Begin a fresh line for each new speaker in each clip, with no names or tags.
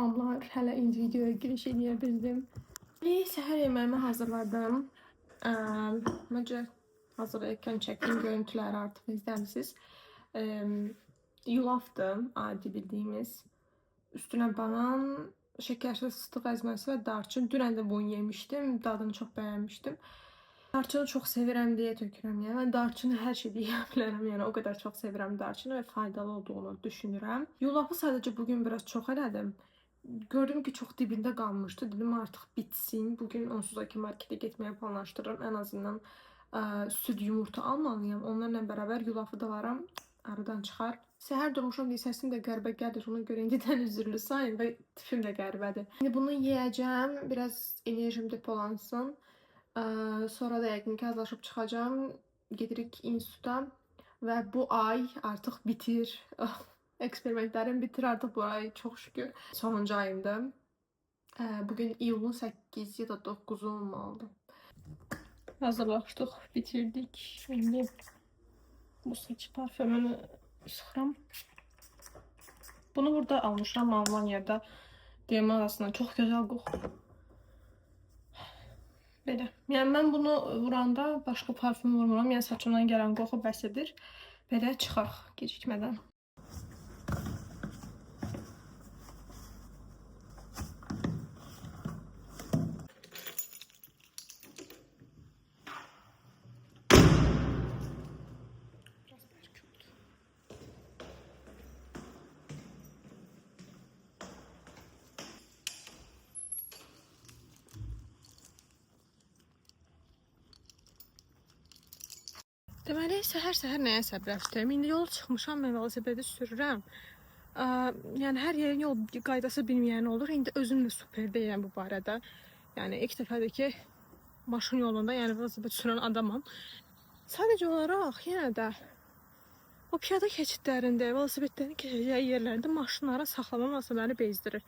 Salamlar. Hələ indi videoya giriş eləyə bildim. Səhər yeməyimi hazırladım. Məncə hazırlayarkən çəkdiyim görüntüləri artıq izləmisiniz. Yulafdır, adi bildiyimiz. Üstünə banan, şəkərsiz fıstıq əzməsi və darçın. Dünən də bunu yemişdim. Dadını çox bəyənmişdim. Darçını çox sevirəm deyə tökürəm. Yəni mən darçını hər şeydə yeyə bilərəm. Yəni o qədər çox sevirəm darçını və faydalı olduğunu düşünürəm. Yulafı sadəcə bugün biraz çox elədim. Gördüm ki, çox dibində qalmışdı. Dedim artıq bitsin. Bugün onsuz da ki marketə getməyi planlaşdırıram. Ən azından süd, yumurta almalıyam. Onlarla bərabər yulafı da alaram. Aradan çıxar. Səhər durmuşam deyə səsim də qəribə gəlir. Ona görə indidən üzrlü sayın və tipim də qəribədir. İndi bunu yeyəcəm. Biraz enerjim depolansın. Sonra da yəqin ki hazırlaşıb çıxacağam. Gedirik instituta və bu ay artıq bitir. Eksperimentlərim bitir artıq bu ay, çox şükür. Sonuncu ayımdır. Bugün iyulun 8 ya da 9-u olmalıdır. Hazırlaşdıq, bitirdik. İndi bu saç parfümünü sıxıram. Bunu burada almışam Almaniyada. DM arasında çox gözəl qoxur. Belə. Yəni mən bunu vuranda başqa parfüm vurmuram. Yəni saçımdan gələn qoxu bəs edir. Belə çıxaq gecikmədən. Biraz bərk oldu. Deməli, səhər-səhər nəyə əsəbləşdim? İndi yola çıxmışam, mən velosipedi sürürəm. Yəni hər yerin yol qaydası bilməyən olur. İndi özüm də super deyiləm bu barədə. Yəni ilk dəfədir ki, maşın yolunda, yəni velosiped sürən adamam. Sadəcə olaraq yenə də o piyada keçidlərində, velosipedlərin keçəcəyi yerlərdə maşınları saxlamaması məni bezdirir.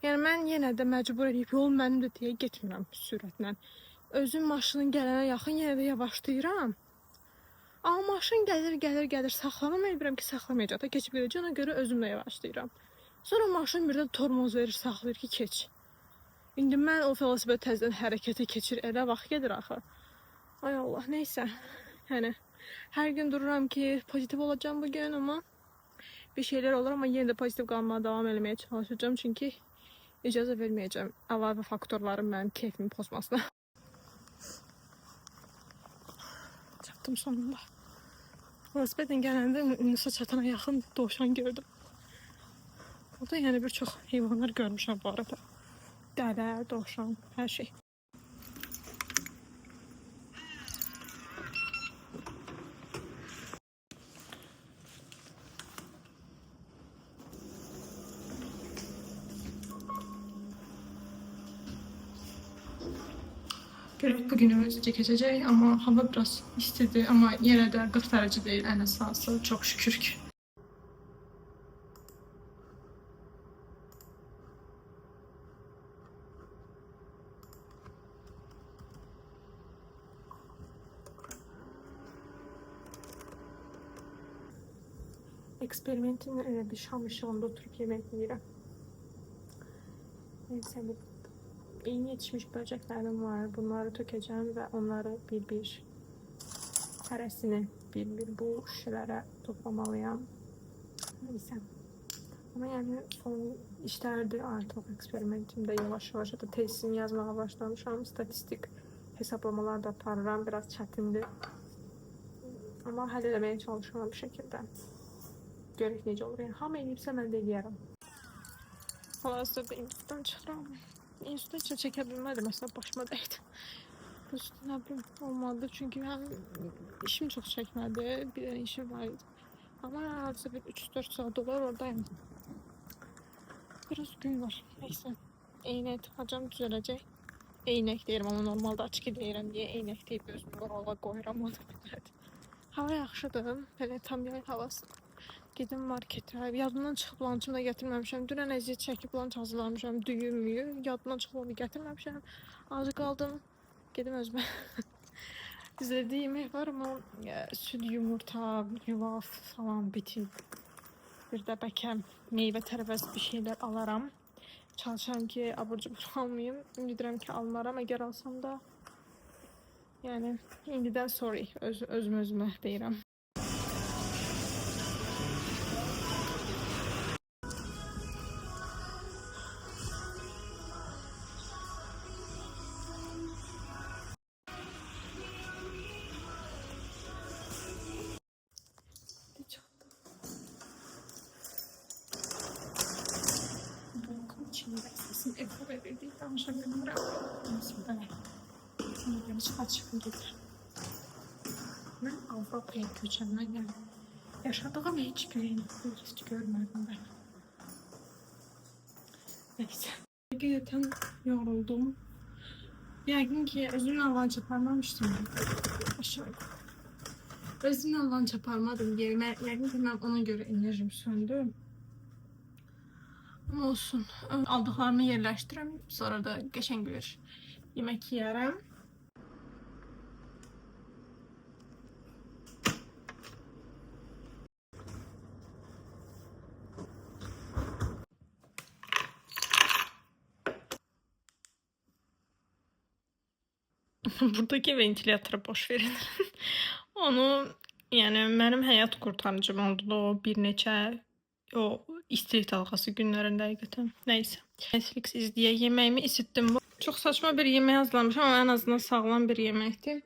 Yəni mən yenə də məcbur eləyib yol mənimdir deyə getmirəm sürətlə. Özüm maşının gələnə yaxın yenə də yavaşlayıram. Amma maşın gəlir, gəlir, gəlir, saxlamam, elə bilirəm ki, saxlamayacaq da, keçib gedəcək, ona görə özüm də yavaşlayıram. Sonra maşın birdən tormoz verir, saxlayır ki, keç. İndi mən o velosiped təzədən hərəkətə keçir, elə vaxt gedir axı. Ay Allah, neysə. Yəni hər gün dururam ki, pozitiv olacağam bu gün, amma bir şeylər olur, amma yenə də pozitiv qalmağa davam eləməyə çalışacağam, çünki icazə verməyəcəm əlavə faktorların mənim keyfimi pozmasına. Çatdım sonunda. Velosipedlə gələndə Ünusa çatana yaxın dovşan gördüm. Burada yəni bir çox heyvanlar görmüşəm bu arada. Dəvə, dovşan, hər şey. Görək bugünümüz necə keçəcək, amma hava biraz istidir, amma yenə də 40 dərəcə deyil ən əsası, çox şükür ki. Eksperimentimle elə bir şam ışığında oturup yemek yiyirəm. Neyse, bu yeni yetişmiş böceklerim var. Bunları tökeceğim ve onları bir bir hərəsini bir bir bu şişelere toplamalıyam. Neyse. Ama yani son işlerdir artıq eksperimentimdə yavaş yavaş da tezini yazmağa başlamışam. Statistik hesaplamalar da aparıram. Biraz çətindir. Amma həll eləməyə çalışıram bir şəkildə. Görək necə olur. Yəni hamı eləyibsə mən də eləyərəm. Hal-hazırda institutdan çıxıram. İnstitutda heç nə çəkə bilmədim. Əslində başıma dəydi. Düz nə bilim olmadı. Çünki həm işim çox çəkmədi. Bir dənə işim var idi. Amma hardasa bir 3-4 saat olar oradayım. Biraz gün var. Neyse. Eynək tıxacam düzələcək. Eynək deyirəm amma normalda açıq deyirəm deyə eynək deyib özümü rola qoyuram o da bilmədi. Hava yaxşıdır. Belə tam yay havası. Gedim marketə. Yadımdan çıxıb lançımı da gətirməmişəm. Dünən əziyyət çəkib lanç hazırlamışam. Düyü müyü. Yadımdan çıxıb onu gətirməmişəm. Acı qaldım. Gedim özümə. İzlediği yemək var amma süd, yumurta, yulaf falan bitib. Bir də bəlkə meyvə tərəvəz bir şeylər alaram. Çalışıram ki, abur cubur almayım. Ümid edirəm ki, almaram. Əgər alsam da, yəni indidən sorry, özüm özümə deyirəm. Blokun içində səsim eko verirdi, danışa bilmirəm. Neyse, belə. Çıxar gedir. Mən Avropaya köçəndən, yəni yaşadığım heç bir turist görmədim mən. Neyse. Həqiqətən yoruldum. Yəqin ki, özümlə lunch aparmamışdım. Aşağı yuxarı. Özümlə lunch aparmadım yerimə. Yəqin ki, mən ona görə enerjim söndü. Amma olsun. Aldıqlarımı yerləşdirəm. Sonra da qəşəng bir yemək yeyərəm. Buradakı ventilatoru boş verin. Onu, yəni mənim həyat qurtarıcım oldu o bir neçə o istilik dalğası günlərində həqiqətən. Nəysə. Netflix izləyə yeməyimi isitdim. Çox saçma bir yemək hazırlamışam, amma ən azından sağlam bir yeməkdir.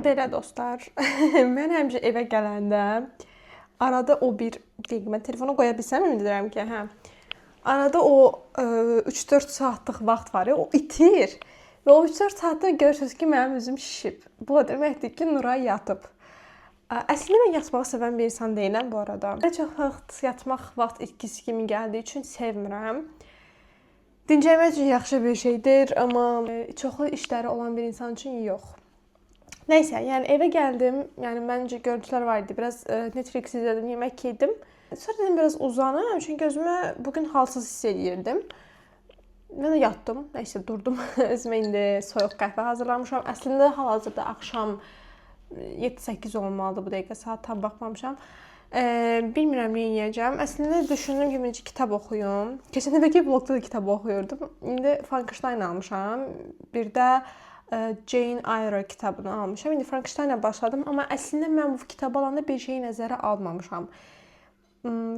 Belə dostlar, mən həmişə evə gələndə arada o bir dəqiqə mən telefonu qoya bilsəm ümid edirəm ki, hə. Arada o 3-4 saatlıq vaxt var ya, o itir. Və o 3-4 saatda görürsünüz ki, mənim üzüm şişib. Bu o deməkdir ki, Nuray yatıb. Əslində mən yatmağı sevən bir insan deyiləm bu arada. Mən çox vaxt yatmaq vaxt itkisi kimi gəldiyi üçün sevmirəm. Dincəlmək üçün yaxşı bir şeydir, amma çoxlu işləri olan bir insan üçün yox. Nəysə, yəni evə gəldim. Yəni məncə görüntülər var idi. Biraz Netflix izlədim, yemək yedim. Sonra dedim biraz uzanım, çünki özümü bugün halsız hiss eləyirdim. Mən də yatdım. Nəysə, durdum. Özümə indi soyuq qəhvə hazırlamışam. Əslində hal-hazırda axşam 7-8 olmalıdır bu dəqiqə. Saat tam baxmamışam. Bilmirəm nə edəcəm. Əslində düşündüm ki, birinci kitab oxuyum. Keçən dəfəki vlogda da kitab oxuyurdum. İndi Frankenstein almışam. Bir də Jane Eyre kitabını almışam. İndi Frankensteinə başladım, amma əslində mən bu kitabı alanda bir şeyi nəzərə almamışam.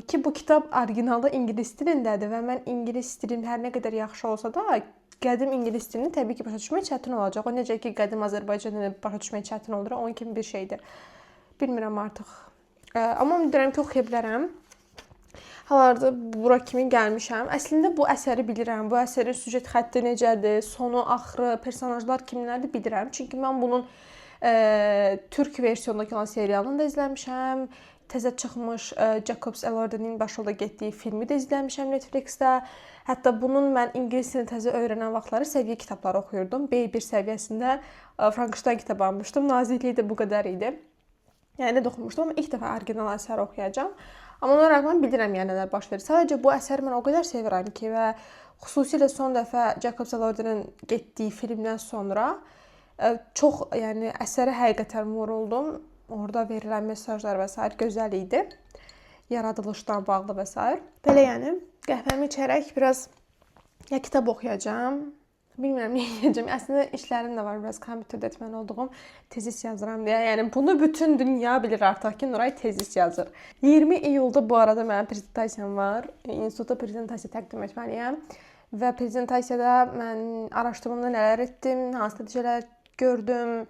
Ki bu kitab orijinalda ingilis dilindədir və mən ingilis dilim hər nə qədər yaxşı olsa da, qədim ingilis dilini təbii ki, başa düşmək çətin olacaq. O necə ki, qədim Azərbaycan dilini başa düşmək çətin olur, onun kimi bir şeydir. Bilmirəm artıq. Amma ümid edirəm ki, oxuya bilərəm. Hal-hazırda bura kimi gəlmişəm. Əslində bu əsəri bilirəm. Bu əsərin süjet xətti necədir, sonu, axırı, personajlar kimlərdir bilirəm. Çünki mən bunun türk versiyonundakı olan serialını da izləmişəm. Təzə çıxmış Jacobs Elordi'nin başrolda getdiyi filmi də izləmişəm Netflix-də. Hətta bunun mən ingilis dilini təzə öyrənən vaxtları səviyyə kitabları oxuyurdum. B1 səviyyəsində Frankenstein kitabı almışdım. Nazikliyi də bu qədər idi. Yəni də oxumuşdum, amma ilk dəfə orijinal əsəri oxuyacağam. Amma ona rəğmən bilirəm yəni nələr baş verir. Sadəcə bu əsəri mən o qədər sevirəm ki və xüsusilə son dəfə Jacobs Elordi'nin getdiyi filmdən sonra çox, yəni əsərə həqiqətən vuruldum. Orada verilən mesajlar və sair gözəl idi. Yaradılışdan bağlı və sair. Belə yəni qəhvəmi içərək biraz ya kitab oxuyacağam, Bilmirəm nə edəcəm. Əslində işlərim də var, biraz kompüterdə etməli olduğum, tezis yazıram deyə. Yəni bunu bütün dünya bilir artıq ki, Nuray tezis yazır. 20 iyulda bu arada mənim prezentasiyam var. İnstitutda prezentasiya təqdim etməliyəm. Və prezentasiyada mən araşdırmamda nələr etdim, hansı nəticələr gördüm,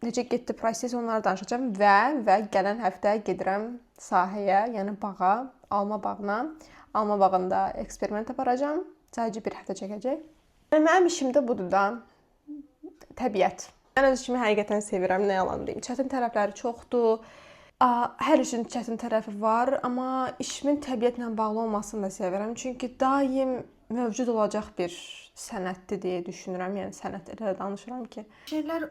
necə getdi proses, onları danışacağam və gələn həftə gedirəm sahəyə, yəni bağa, alma bağına. Alma bağında eksperiment aparacağam. Sadəcə bir həftə çəkəcək. Mənim işim də budur da. Təbiət. Mən öz işimi həqiqətən sevirəm, nə yalan deyim. Çətin tərəfləri çoxdur. Hər işin çətin tərəfi var, amma işimin təbiətlə bağlı olmasını da sevirəm. Çünki daim mövcud olacaq bir sənətdir deyə düşünürəm. Yəni sənət elə danışıram ki. Şeylər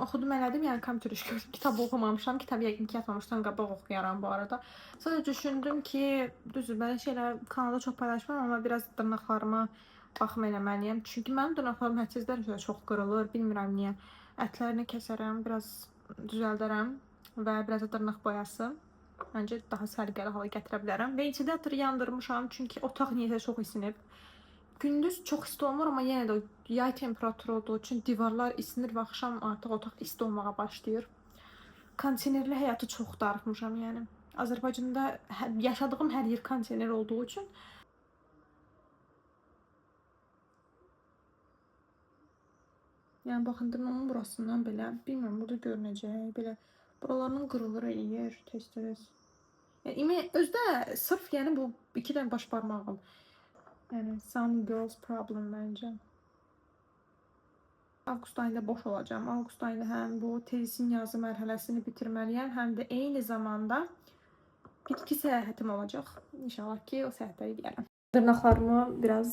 oxudum elədim, yəni kompüter iş gördüm. Kitab oxumamışam. Kitab yəqin ki, yatmamışdan qabaq oxuyaram bu arada. Sonra düşündüm ki, düzdür, belə şeylər kanalda çox paylaşmam, amma biraz dırnaqlarıma baxım eləməliyəm. Çünki mənim dırnaqlarım hədsiz dərəcədə çox qırılır. Bilmirəm niyə. Ətlərini kəsərəm, biraz düzəldərəm və biraz da dırnaq boyası. Məncə daha səliqəli hala gətirə bilərəm. Ventilator yandırmışam, çünki otaq niyəsə çox isinib. Gündüz çox isti olmur, amma yenə də yay temperaturu olduğu üçün divarlar isinir və axşam artıq otaq isti olmağa başlayır. Kondisionerli həyatı çox darıxmışam yəni. Azərbaycanda yaşadığım hər yer kondisioner olduğu üçün. Yəni baxın, dırnağımın burasından belə, bilmirəm, burada görünəcək, belə buralarından qırılır eləyir tez-tez. Yəni özdə sırf yəni bu iki dənə baş barmağım. Yəni some girls problem məncə. Avqust ayında boş olacağam. Avqust ayında həm bu tezisin yazı mərhələsini bitirməliyəm, həm də eyni zamanda bitki səyahətim olacaq. İnşallah ki, o səyahətə gedərəm. Dırnaqlarımı biraz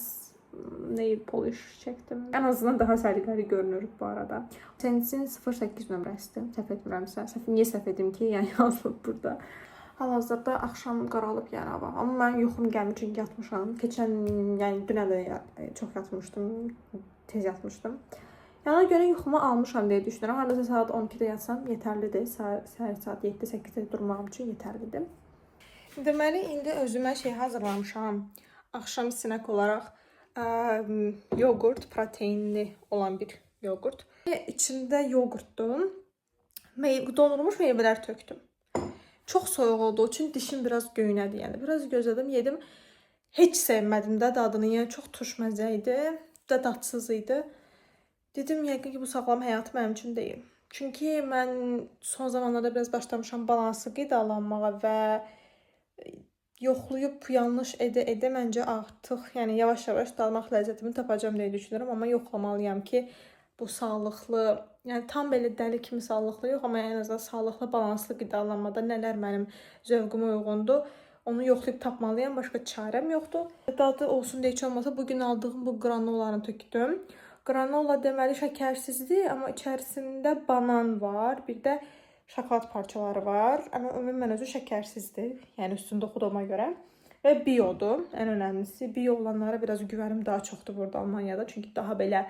nail polish çəkdim. Ən azından daha səliqəli görünür bu arada. Sensin 08 nömrəsidir. Səhv etmirəmsə. Niyə səhv edim ki? Yəni yazılıb burada. Hal-hazırda axşam qaralıb yəni hava. Amma mənim yuxum gəlmir çünki yatmışam. Keçən, yəni dünən də çox yatmışdım. Tez yatmışdım. Yəni ona görə yuxumu almışam deyə düşünürəm. Hardasa saat 12-də yatsam yetərlidir. Səhər saat 7-8-də durmağım üçün yetərlidir. Deməli, indi özümə şey hazırlamışam. Axşam snack olaraq yoğurt, proteinli olan bir yoğurt. İçində yoğurtdur. Dondurulmuş meyvələr tökdüm. Çox soyuq olduğu üçün dişim biraz göynədi. Yəni biraz gözlədim, yedim. Heç sevmədim də dadını. Yəni çox turş məzə idi, də dadsız idi. Dedim yəqin ki, bu sağlam həyat mənim üçün deyil. Çünki mən son zamanlarda biraz başlamışam balanslı qidalanmağa və yoxlayıb yanlış edə-edə məncə artıq, yəni yavaş-yavaş damaq ləzzətimi tapacağam deyə düşünürəm, amma yoxlamalıyam ki, bu sağlıqlı, yəni tam belə dəli kimi sağlıqlı yox, amma ən azından sağlıqlı, balanslı qidalanmada nələr mənim zövqümə uyğundur, onu yoxlayıb tapmalıyam, başqa çarəm yoxdur. Dadı olsun deyə heç olmasa bugün aldığım bu granolanı tökdüm. Granola deməli şəkərsizdir, amma içərisində banan var, bir də şokolad parçaları var. Amma ümumən özü şəkərsizdir. Yəni üstündə oxuduğuma görə. Və biodur. Ən önəmlisi bio olanlara biraz güvənim daha çoxdur burada Almaniyada. Çünki daha belə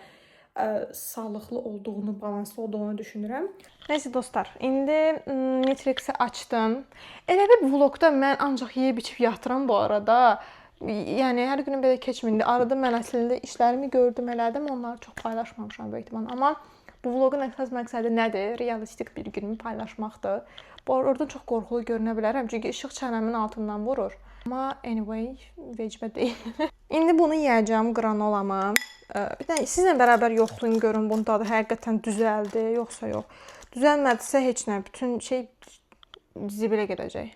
sağlıqlı olduğunu, balanslı olduğunu düşünürəm. Nəysə dostlar, indi Netflix-i açdım. Elə bir vlogda mən ancaq yeyib içib yatıram bu arada. Yəni hər günüm belə keçmir. Arada mən əslində işlərimi gördüm, elədim. Onları çox paylaşmamışam böyük ehtimal. Amma bu vloqun əsas məqsədi nədir? Realistik bir günümü paylaşmaqdır. Bu oradan çox qorxulu görünə bilərəm, çünki işıq çənəmin altından vurur. Amma anyway, vecibə deyil. İndi bunu yeyəcəm, granolamı. Bir də sizlə bərabər yoxlayın görün bunun dadı həqiqətən düzəldi, yoxsa yox. Düzəlmədisə heç nə, bütün şey zibilə gedəcək.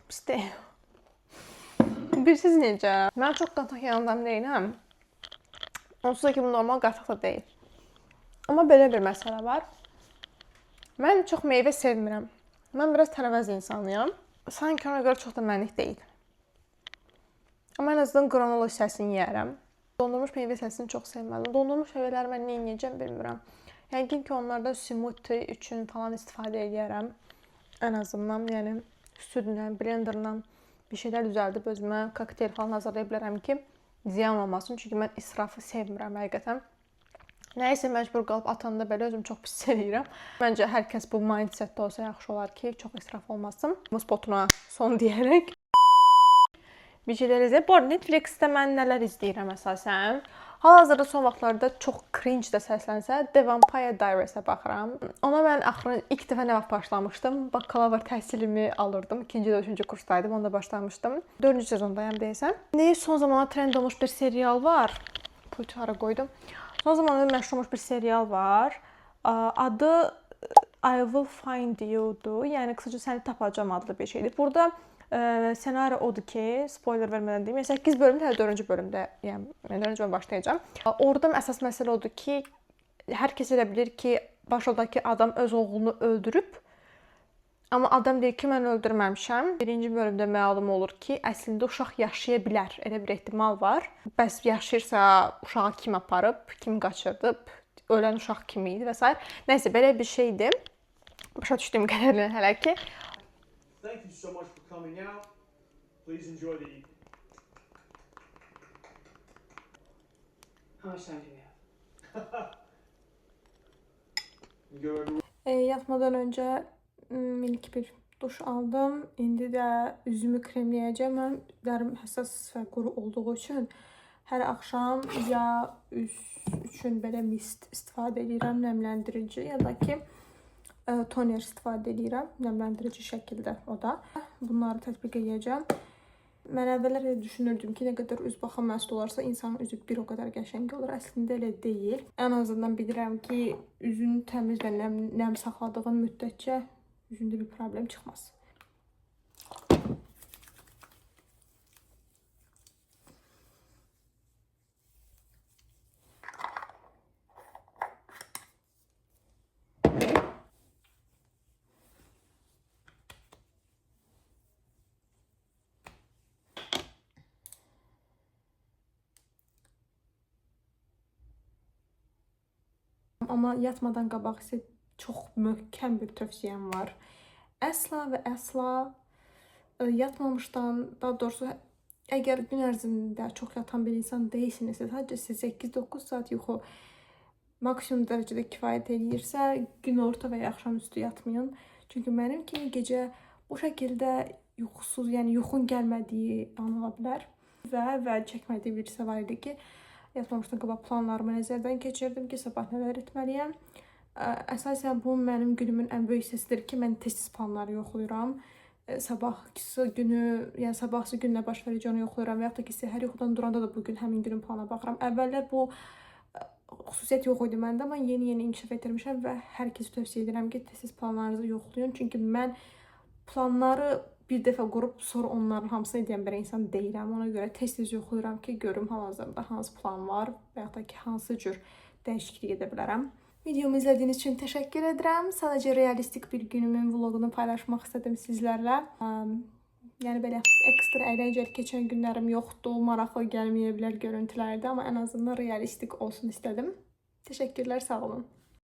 Pis deyil. Bilirsiniz necə? Mən çox qatıq yeyən adam deyiləm. Onsuz da ki, bu normal qatıq da deyil. Amma belə bir məsələ var. Mən çox meyvə sevmirəm. Mən biraz tərəvəz insanıyam. Sanki ona görə çox da mənlik deyil. Amma ən azından granola hissəsini yeyərəm. Dondurulmuş meyvə hissəsini çox sevmədim. Dondurulmuş meyvələri mən nə edəcəm bilmirəm. Yəqin ki, onlardan smoothie üçün falan istifadə edərəm. Ən azından, yəni südlə, blenderla bir şeylər düzəldib özümə kokteyl falan hazırlaya bilərəm ki, ziyan olmasın. Çünki mən israfı sevmirəm həqiqətən. Nəyisə məcbur qalıb atanda belə özümü çox pis eləyirəm. Məncə hər kəs bu mindsetdə olsa yaxşı olar ki, çox israf olmasın. Bu spotuna son deyərək. Bir şeylər izləyib. Bu arada Netflix-də mən nələr izləyirəm əsasən? Hal-hazırda son vaxtlarda çox cringe də səslənsə, The Vampire Diaries-ə baxıram. Ona mən axırın ilk dəfə nə vaxt başlamışdım? Bakalavr təhsilimi alırdım. 2-ci və 3-cü kursdaydım, onda başlamışdım. 4-cü sezondayam deyəsən. İndi son zamanlar trend olmuş bir serial var. Pultu hara qoydum? Son zamanlarda məşhur olmuş bir serial var. Adı I Will Find You-dur. Yəni qısaca səni tapacağam adlı bir şeydir. Burada senaryo odur ki, spoiler vermədən deyim, 8 bölümdə, hələ 4-cü bölümdə, yəni 4-cü bölüm başlayacağam. Orada əsas məsələ odur ki, hər kəs elə bilir ki, başroldakı adam öz oğlunu öldürüb. Amma adam deyir ki, mən öldürməmişəm. 1-ci bölümdə məlum olur ki, əslində uşaq yaşaya bilər. Elə bir ehtimal var. Bəs yaşayırsa uşağı kim aparıb, kim qaçırdıb, ölən uşaq kim idi və s. Nəysə, belə bir şeydir. Başa düşdüyüm qədərilə hələ ki.
Thank you so much for coming out. Please enjoy the evening.
How much time do we have?
You go everywhere.
Yatmadan öncə minik bir duş aldım. İndi də üzümü kremləyəcəm. Mənim dərim həssas və quru olduğu üçün hər axşam ya üz üçün belə mist istifadə edirəm, nəmləndirici, ya da ki toner istifadə edirəm, nəmləndirici şəkildə o da. Bunları tətbiq edəcəm. Mən əvvəllər elə düşünürdüm ki, nə qədər üz baxım məhsulu olarsa, insanın üzü bir o qədər qəşəng olur. Əslində elə deyil. Ən azından bilirəm ki, üzünü təmiz və nəm saxladığın müddətcə üzündə bir problem çıxmaz. Amma yatmadan qabaq isə çox möhkəm bir tövsiyəm var. Əsla və əsla yatmamışdan, daha doğrusu əgər gün ərzində çox yatan bir insan deyilsinizsə, sadəcə sizə 8-9 saat yuxu maksimum dərəcədə kifayət eləyirsə, günorta və ya axşamüstü yatmayın. Çünki mənim kimi gecə bu şəkildə yuxusuz, yəni yuxun gəlmədiyi an ola bilər. Və çəkmədiyi bir hissə var idi ki, yatmamışdan qabaq planlarımı nəzərdən keçirdim ki, sabah nələr etməliyəm. Əsasən bu mənim günümün ən böyük hissəsidir ki, mən tez-tez planları yoxlayıram. Sabahkı günü, yəni sabahsı gün nə baş verəcəyini yoxlayıram və yaxud da ki, səhər yuxudan duranda da bu gün həmin günün planına baxıram. Əvvəllər bu xüsusiyyət yox idi məndə, amma yeni-yeni inkişaf etdirmişəm və hər kəsə tövsiyə edirəm ki, tez-tez planlarınızı yoxlayın. Çünki mən planları bir dəfə qurub sonra onların hamısını edən bir insan deyiləm. Ona görə tez-tez yoxlayıram ki, görüm hal-hazırda hansı plan var və yaxud da ki, hansı cür dəyişiklik edə bilərəm. Videomu izlədiyiniz üçün təşəkkür edirəm. Sadəcə realistik bir günümün vloqunu paylaşmaq istədim sizlərlə. Yəni belə ekstra əyləncəli keçən günlərim yoxdur, maraqlı gəlməyə bilər görüntülərdə, amma ən azından realistik olsun istədim. Təşəkkürlər, sağ olun.